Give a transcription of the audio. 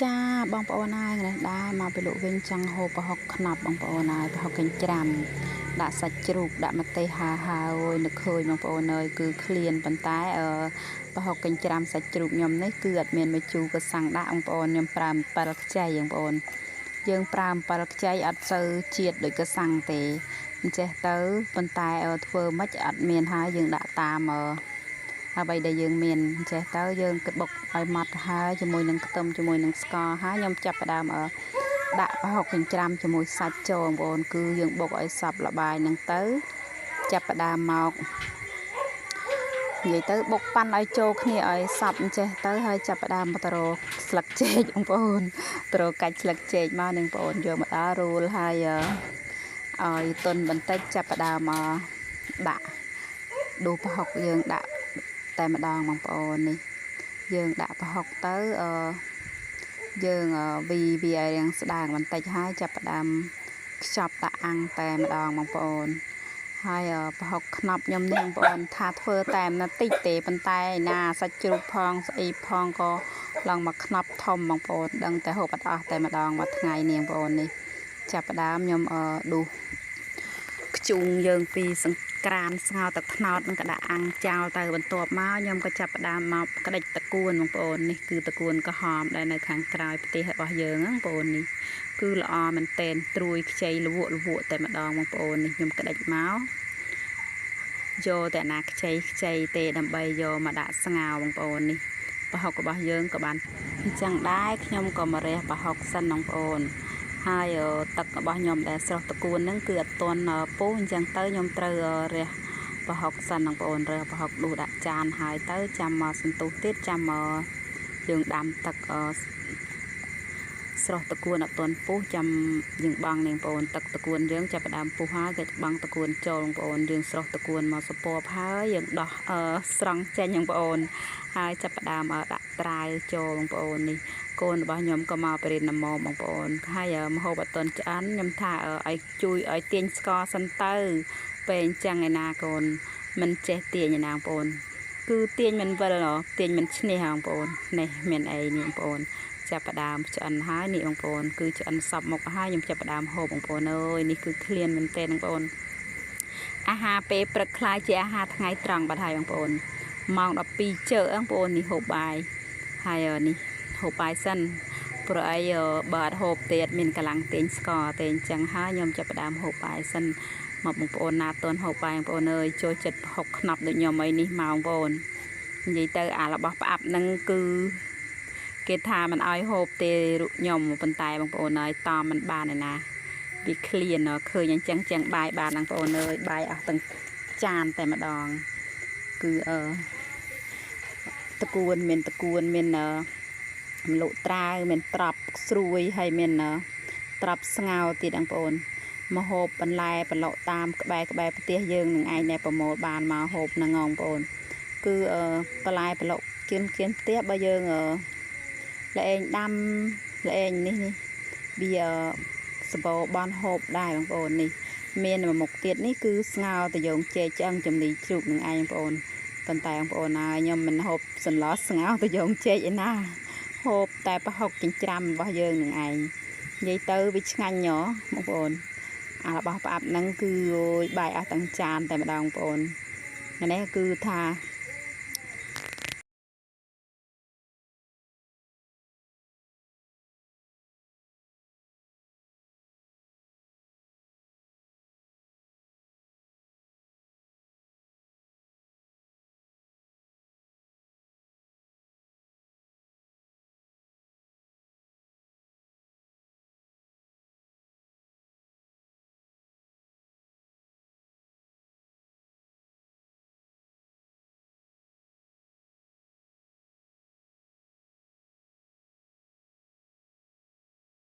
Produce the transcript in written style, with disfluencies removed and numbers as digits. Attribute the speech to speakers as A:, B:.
A: ចាបងប្អូនហើយថ្ងៃនេះដែរមកពីលោកវិញចង់ហូបប្រហុកខ្នប់បងប្អូនហើយប្រហុកកញ្ច្រាំដាក់សាច់ជ្រូកដាក់ម្ទេសហើហើយនឹកឃើញបងប្អូនអើយគឺឃ្លានប៉ុន្តែប្រហុកកញ្ច្រាំសាច់ជ្រូកខ្ញុំនេះគឺអត់មានម្ជូរក៏សាំងដាក់បងប្អូនខ្ញុំប្រើអំពិលខ្ចីបងប្អូនយើងប្រើអំពិលខ្ចីអត់សូវជាតិដូចក៏សាំងទេអញ្ចេះទៅប៉ុន្តែធ្វើម៉េចអត់មានហើយយើងដាក់តាមអ្វីដែលយើងមានអញ្ចេះទៅយើងក៏បុកឲ្យម៉ត់ហើយជាមួយនឹងខ្ទឹមជាមួយនឹងស្ករហើយខ្ញុំចាប់ផ្ដើមដាក់ប្រហុកចិញ្ច្រាំជាមួយសាច់ចូលបងប្អូនគឺយើងបុកឲ្យសព្វល្បាយនឹងទៅចាប់ផ្ដើមមកនិយាយទៅបុកប៉ាន់ឲ្យចូលគ្នាឲ្យសព្វអញ្ចេះទៅហើយចាប់ផ្ដើមមករកស្លឹកចេកបងប្អូនទៅរកកាច់ស្លឹកចេកមកនឹងបងប្អូនយកមកដល់រូលហើយឲ្យតុនបន្តិចចាប់ផ្ដើមមកដាក់ដួសប្រហុកយើងដាក់តែម្ដងបងប្អូននេះយើងដាក់ប្រហុកទៅអឺយើងវីវាឲ្យរាងស្ដើងបន្តិចហើយចាប់ផ្ដើមខ្ចប់ដាក់អាំងតែម្ដងបងប្អូនហើយប្រហុកខ្នប់ខ្ញុំនេះបងប្អូនថាធ្វើតែមិនតិចទេប៉ុន្តែណាសាច់ជ្រូកផងស្អីផងក៏ឡើងមកខ្នប់ធំបងប្អូនដឹងតែហូបអត់អស់តែម្ដងមួយថ្ងៃនេះបងប្អូននេះចាប់ផ្ដើមខ្ញុំដួសខ្ជុងយើងពីសង្ក្រានស្ងោរទឹកត្នោតនឹងក៏ដាក់អាំងចោលទៅបន្ទាប់មកខ្ញុំក៏ចាប់ផ្ដើមមកក្តិចតកួនបងប្អូននេះគឺតកួនក្រហមដែលនៅខាងក្រោយផ្ទះរបស់យើងបងប្អូននេះគឺល្អមែនតែនត្រួយខ្ចីលវក់លវក់តែម្ដងបងប្អូននេះខ្ញុំក្តិចមកយកតែណាខ្ចីខ្ចីទេដើម្បីយកមកដាក់ស្ងោរបងប្អូននេះប្រហុករបស់យើងក៏បានអញ្ចឹងដែរខ្ញុំក៏មករះប្រហុកសិនបងប្អូនហើយទឹករបស់ខ្ញុំដែលស្រស់តកួនហ្នឹងគឺអត់ទាន់ពុះអញ្ចឹងទៅខ្ញុំត្រូវរះប្រហុកសិនបងប្អូនរើសប្រហុកដួសដាក់ចានហើយទៅចាំមកសន្ទុះទៀតចាំមកយើងដាំទឹកស្រស់តកួនអត់ទាន់ពុះចាំយើងបង់នាងបងប្អូនទឹកតកួនយើងចាប់ផ្ដើមពុះហើយគេបង់តកួនចូលបងប្អូនយើងស្រស់តកួនមកសពបហើយយើងដោះស្រង់ចេញបងប្អូនហើយចាប់ផ្ដើមដាក់ត្រាវចូលបងប្អូននេះកូនរបស់ខ្ញុំក៏មកបរិញ្ញាមកបងប្អូនហើយមហូបអត់ទាន់ឆ្អិនខ្ញុំថាឲ្យជួយឲ្យទាញស្ករសិនទៅពេលអញ្ចឹងឯណាកូនមិនចេះទាញឯណាបងប្អូនគឺទាញមិនវិលទាញមិនឈ្នះបងប្អូននេះមានអីនេះបងប្អូនចាប់ផ្ដើមឆ្អិនហើយនេះបងប្អូនគឺឆ្អិនសពមុខហើយខ្ញុំចាប់ផ្ដើមហូបបងប្អូនអើយនេះគឺឃ្លានមែនទែនបងប្អូនអាហារពេលព្រឹកខ្លាយជាអាហារថ្ងៃត្រង់បាត់ហើយបងប្អូនម៉ោង12ជើបងប្អូននេះហូបបាយហើយនេះហូបបាយសិនព្រោះអីបើអត់ហូបទៀតមានកម្លាំងទាញស្ករទេអញ្ចឹងហើយខ្ញុំចាប់ផ្ដើមហូបបាយសិនមកបងប្អូនណាតន់ហូបបាយបងប្អូនអើយចូលចិត្តហុកខ្នប់ដូចខ្ញុំអីនេះមកបងប្អូននិយាយទៅអារបស់ផ្អាប់ហ្នឹងគឺគេថាមិនអោយហូបទេខ្ញុំប៉ុន្តែបងប្អូនអើយតមិនបានឯណាវាឃ្លានឃើញអញ្ចឹងចឹងបាយបានបងប្អូនអើយបាយអស់ទាំងចានតែម្ដងគឺអឺតកួនមានតកួនមានមលុត្រាវមានត្រប់ស្រួយហើយមានត្រប់ស្ងោរទៀតបងប្អូនមកហូបបន្លែប្រឡុកតាមក្បែរក្បែរផ្ទះយើងនឹងឯងដែលប្រមូលបានមកហូបហ្នឹងបងប្អូនគឺបន្លែប្រឡុកជឿនជឿនផ្ទះបើយើងល្អែងដាំល្អែងនេះនេះវាសបោបនហូបដែរបងប្អូននេះមានមួយមុខទៀតនេះគឺស្ងោរតយងចេកឆ្អឹងជំនីជ្រូកនឹងឯងបងប្អូនប៉ុន្តែបងប្អូនហើយខ្ញុំមិនហូបសន្លស្ងោរតយងចេកឯណាហូបតែប្រហុកចិញ្ច្រាំរបស់យើងនឹងឯងនិយាយទៅវាឆ្ងាញ់ហ៎បងប្អូនអារបស់ផ្អាប់ហ្នឹងគឺអូយបាយអស់ទាំងចានតែម្ដងបងប្អូននេះគឺថា